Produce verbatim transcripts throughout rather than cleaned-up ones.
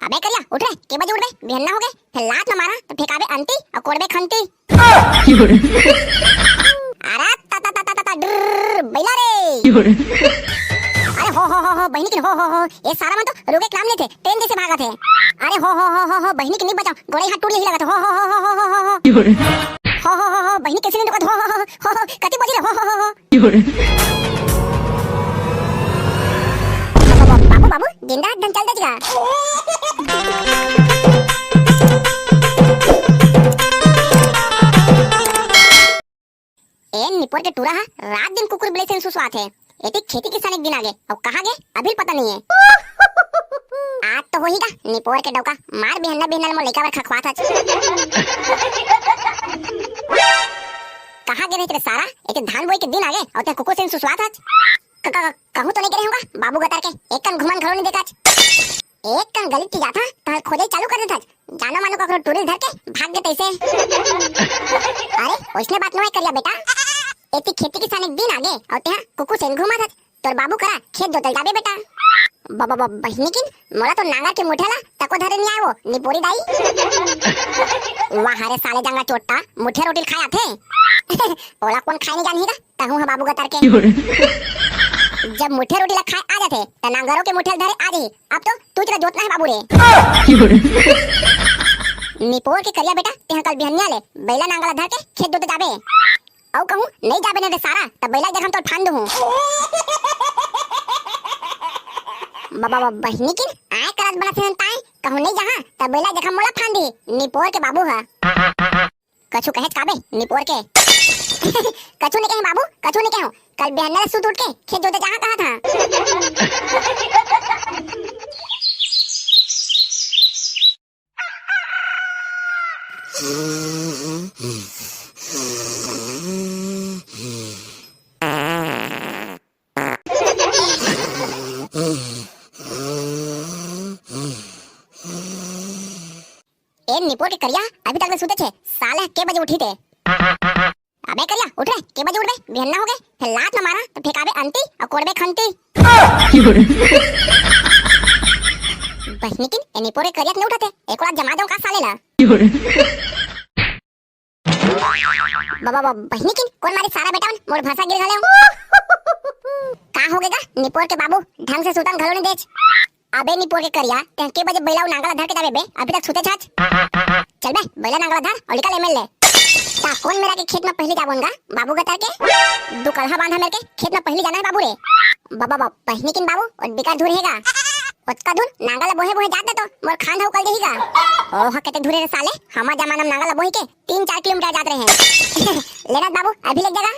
अबे करिया, उठ रे, के बजे उठबे? बिहन्ना हो गे, फेर लात न मारा, त फेंकाबे अंती अउ कोड़बे खंती। अरे ता ता ता ता ता ता, ड्रर, बइला रे। अरे हो हो हो हो, बहिनी किन हो हो हो, ए सारा मन तो रुके के नाम लेथे, ट्रेन जइसे भागत हे। अरे हो हो हो हो हो, बहिनी किन नइ बचाव, गोड़े हाथ टूट जही लगत हे, हो हो हो हो हो हो हो। हो हो हो हो, बहिनी कइसे नइ रुकत, हो हो हो हो हो, कति बजे रे, हो हो हो हो। बाबू, बाबू, जिंदा हस, धन चल दे जिगा। ए निपोर के टूरा ह रात दिन कुकुर बिलई सेन सुसवात हे। एती खेती किसानी के दिन आगे, अउ कहाँ गे, अभी पता नइ हे। आज तो होही गा निपोर के डौका, मार बिहन्ना बिहन्ना ल मोर लइका बर खखवात हच। कहाँ गे रहिस रे सारा, एती धान बोई के दिन आगे, अउ तें कुकुर सेन सुसवात हच। क-, क-, क-, कहूँ तो नइ गे रहेंव गा, बाबू गतर के, एक कन घुमन घलो नइ देखाच। एक कन गली के जात हस, तहन खोजे चालू कर देथच। जानो मानो ककरो टूरी ल धर के भाग गे तइसे। अरे, ओइसने बात नोहे करिया बेटा। एती खेती किसानी के दिन आगे, अउ तेहा कुकुर सेन घूमत हच। तोर बाबू करा खेत जोतल जाबे बेटा। ब-, ब-, ब-, बहिनी किन, मोला तो नांगर के मुठिया ला तको धरे नइ आय वो, निपोरी दाई। वाह रे साले जांगर चोट्टा, मुठिया रोटी ल खाय आथे। ओला कोन खाय नइ जानही गा? तहूँ ह बाबू गतर के। जब मुठिया रोटी ला खाय आ जाथे, त नांगरो के मुठिया ल धरे आ जाही। अब तो तुच ला जोतना हे बाबू रे। निपोर के करिया बेटा, तेहा कल बिहनिया ले बइला नांगर ला धर के खेत जोते जाबे। अउ कहूँ नइ जाबे न रे सारा, त बइला जघा म तोर फांद दूहूँ। बाबा, बाबा, बहिनी किन आय करत बनत हे ताय, कहूँ नइ जाहा, त बइला जघा मोला फांद दिही, निपोर के बाबू ह। कछु कहेच का बे, निपोर के? कछु नइ कहेंव बाबू, कछु नइ कहेंव। कल बिहनिया ले सुत उठ के खेत जोते जाहा कहत हंव। ए निपोर के करिया, अभी तक ले सुतेच हे, साले के बजे उठही ते? अबे करिया, उठ रे, के बजे उठबे? बिहन्ना हो गे, फेर लात न मारा, त फेंकाबे अंती अउ कोड़बे खंती। बहिनी किन, ए निपोर के करिया के नइ उठत हे, एको ला जमा देंव का साले ला? बाबा, बाबा, बहिनी किन, कोन मारे सारा बेटा मन, मोर भरसा गिर घले हो। का हो गे गा, निपोर के बाबू, ढंग से सुतन घलो नइ देच। अबे निपोर के करिया, तें के बजे बइला अउ नांगर ला धर के जाबे बे, अभी तक सुतेच हच। चल बे, बइला नांगर ला धर अउ निकल एमेर ले। त कोन मेर के खेत म पहिली जाबोन गा, बाबू गतर के? दू कलहा बांधा मेर के खेत म पहिली जाना हे बाबू रे। बाबा, बाबा, बहिनी किन बाबू, ओ बिकट धुर हे गा। ओतका धुर नांगर ला बोहे बोहे जात दे तो मोर खांध ह उकल जही गा। ओह, कतेक धुर हे रे साले, हमर जमाना म नांगर ला बोहे के तीन चार किलोमीटर जात रहेन। ले ना बाबू, अभी ले जगा।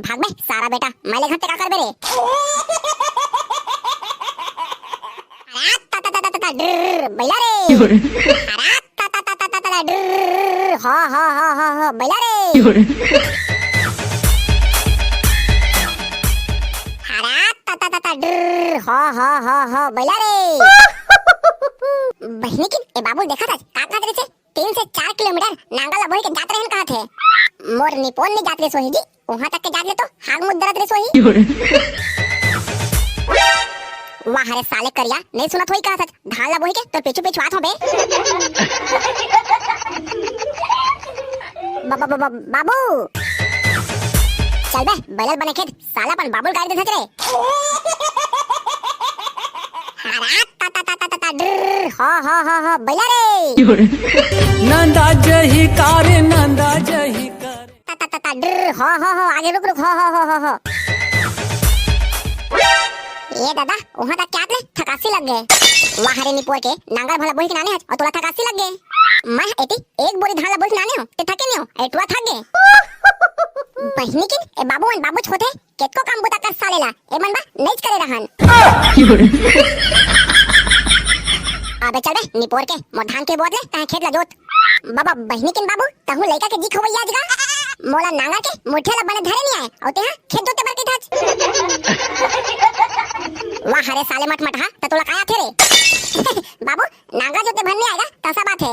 भाग बे, सारा बेटा, मैं लेगहूं ते का करबे रे? अरे, ता, ता, ता, ता, ता, ता, ड्रर, बइला रे। अरे, ता, ता, ता, ता, ता, ता, ड्रर, हा, हा, हा, हा, हा, बइला रे। अरे, ता, ता, ता, ता, ड्रर, हा, हा, हा, हा, बइला रे। बहिनी किन, ए बाबू देखत हस, का कहत रहिसे? तीन से चार किलोमीटर नांगर ला बोही के जात रहेन कहत हे। मोर निपोर नइ जात रिहिस होही जी, उहाँ तक के जात ले तो हाग मुत डरत रिहिस होही। वाह रे साले करिया, नइ सुनत होही कहत हस, धान ला बोही के तोर पीछू पीछू आत हों बे। बा-, बा-, बा-, बा-, बाबू। चल बे, बइला ल बने खेत, साला अपन बाबू ल गारी देथस रे। हरा ता ता ता ता ता ता, ड्रर, हो, हो, हो, हो, बइला रे। नंदा जही कारे, नंदा जही कारे। ता ता ता ता, ड्रर, हो, हो, हो, आगे रुक, रुक, हो, हो, हो, हो, हो। ए दादा, उहाँ तक के आत ले थकासी लग गे। वाह रे निपोर के, नांगर भला बोही के नाने हच, अउ तोला थकासी लग गे। मैं एती एक बोरी धान ला बोही के नाने हों, ते थके नइ हो, ए टुरा थक गे। बहिनी किन, ए बाबू मन बाबूच होथे, केतको काम बुता कर साले ला, ए मन बा नइच करे रहन। अबे चल बे, निपोर के, मोर धान के बोत ले, तैं खेत ला जोत। बाबा, बहिनी किन बाबू, तहूँ लइका के जी खवइया जगा। मोला नांगर के मुठिया ला बने धरे नइ आय, अउ तेहा खेत जोते बर कहिथच। वाह रे साले मटमटहा, त तोला का आथे रे? बाबू, नांगर जोते भर नइ आय गा, त सब आथे।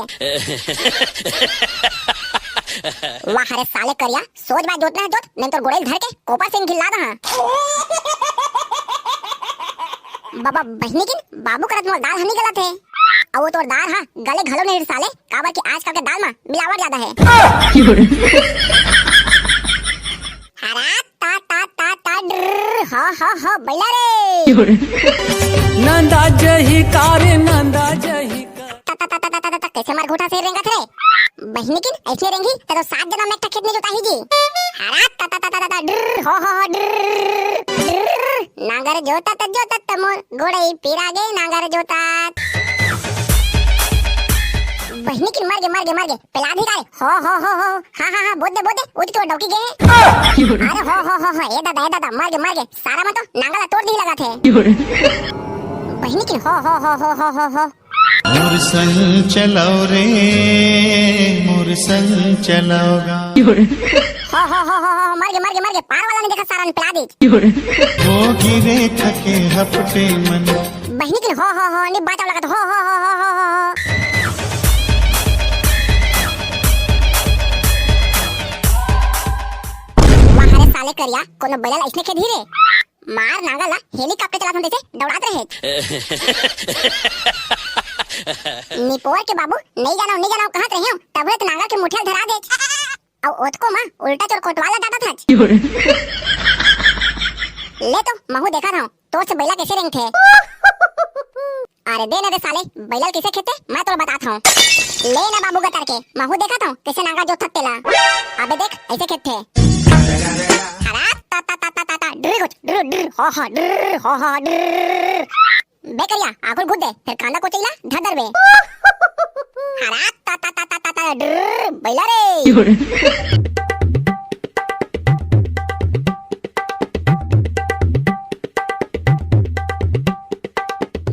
वाह रे साले करिया, सोझ बाय जोतना हे जोत, नइ तोर गोड़े ल धर के कोपर सेन घिल्ला दहा। बाबा, बहिनी किन बाबू करत मोर दाल ह नइ गलत हे। अउ वो तोर दार हा गले घलो नहीं रे साले, काबर कि आजकल के दाल मा मिलावट ज्यादा हे। हरा ता ता ता ता ड्र, हो हो हो, बइला रे। नंदा जही का रे, नंदा जही का। ता ता ता ता ता ता ता, कैसे मार घोटा से रेंगत रे? बहिनी किन ऐसने रेंगी त तो सात जन्म में एक ठा खेत नहीं जोताही जी। हरा ता ता ता ता ता ता, ड्र, हो हो हो, ड्र, ड्र। नांगर जोतत जोतत मोर गोड़ई पिरा गे नांगर जोतत। बहिनी किन मर गे, मर गे, मर गे। पेला दी का रे? हो हो हो हो। हाँ हाँ हाँ, बोल दे बोल दे, उठ के वो डौकी गे। अरे हो हो हो हो, ए दादा ए दादा, मर गे मर गे, सारा मन तो नांगर ला तोड़ दी लगा थे। बहिनी किन हो हो हो हो हो हो हो। मोर संग चलाओ रे, मोर संग चलाओ गा। हो हो हो हो हो, मर गे मर गे मर गे, पार वाला नहीं देखा, सारा ने पेला दी। हो गिरे थके हपटे मन। बहिनी किन हो हो हो, नहीं बाचाव लगा तो हो हो हो हो हो हो हो। वाह रे साले करिया, कोनो बइला ला अइसने खेदही रे। मार नांगर ला हेलीकॉप्टर चलात हन तइसे दौड़ात रहे। निपोर के बाबू, नहीं जानो, नहीं जानो कहत रहे हो, तब तो नांगर के मुठिया धरा दे। अउ ओतको मा उल्टा चोर कोटवाल ला डांटत हच। ले तो महू देखत हूँ, तोर से बइला कैसे रेंगथे। अरे दे ना रे साले, बइला कैसे खेदथे, मैं तोला बतात हूँ। ले ना बाबू गतर के, महू देखत हूँ कैसे नांगर जोतथे तेला। अबे देख, ऐसे खेदथे। हरा ता ता ता ता ता ता, ड्र गुच, ड्र ड्र, हो हो, ड्र हो हो, ड्र। बे करिया, आखुर गुद दे, फिर कांदा कोचैला धर दर बे। हरा ता ता ता ता ता ता, ड्र, बइला रे।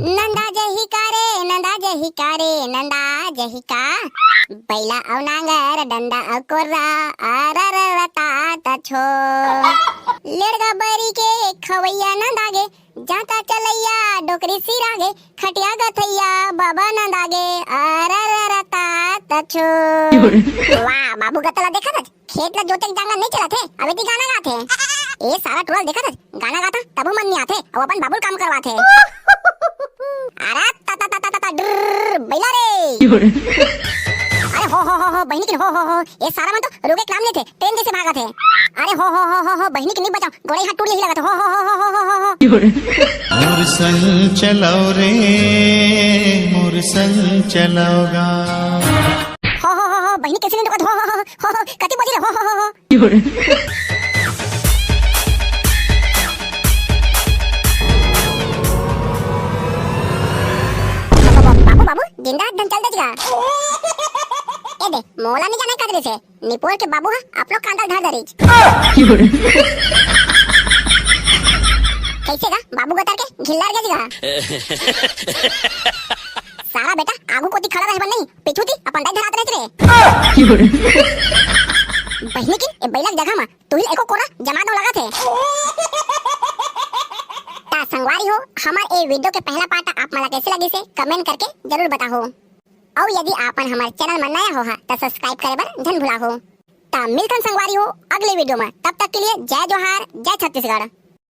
नंदा जही का रे, नंदा जही का रे, नंदा जही का। बइला अउ नांगर, डंडा अउ कोर्रा, अरर रता तछो। लेड़गा बरी के खवैया नंदा गे, जांता चलैया डोकरी सिरा गे, खटिया गथैया बाबा नंदा गे, अरर रता तछो। वाह, बाबू गतला देखत हच, खेत ला जोते के जांगर नहीं चलत हे, अबे ती गाना गाथे। ए सारा टोला देखत हच, गाना गाथा तभो मन नहीं आथे, अउ अपन बाबू ल काम करवाथे। अरे ता ता ता ता ता ता, ड्र, बइला रे। अरे हो हो हो हो, बहिनी किन हो हो हो, ए सारा मन तो रुके के नाम लेथे, ट्रेन जैसे भागत हे। अरे हो हो हो हो हो, बहिनी किन नहीं बचाओ, गोड़ई हाथ टूट जही लगत हे, हो हो हो हो हो हो हो। मोर संग चलाओ रे, मोर संग चलाओ गा। हो हो हो हो, बहिनी कैसे नहीं रुकत, हो हो हो हो। हो, हो, कति बजे रे? हो, हो, हो, हो। बाबू, बाबू, जिंदा धन चल दे जगा। ए दे, मोला नहीं जाना कदरे से। निपोर के बाबू हा, आप लोग कांदा धर दरीज। कैसे गा? बाबू गतर के घिल्लर के जगा। सारा बेटा, आगू कोती खड़ा रहे बर नहीं, पीछू ती अपन दाई धरात रहिस रे। बहिनी किन, ए बइला के जगह मा तुहिल एको कोरा जमा दो लगत हे। ता संगवारी हो, हमर ए video के पहला part आप मन ला कैसे लगिस हे, comment करके जरूर बताहो। अउ यदि आपन हमर channel मा नया हो हा, ता subscribe करे बर झन भुलाहो। ता मिलथन संगवारी हो अगले video मा, तब तक के लिए जय जोहार, जय छत्तीसगढ़।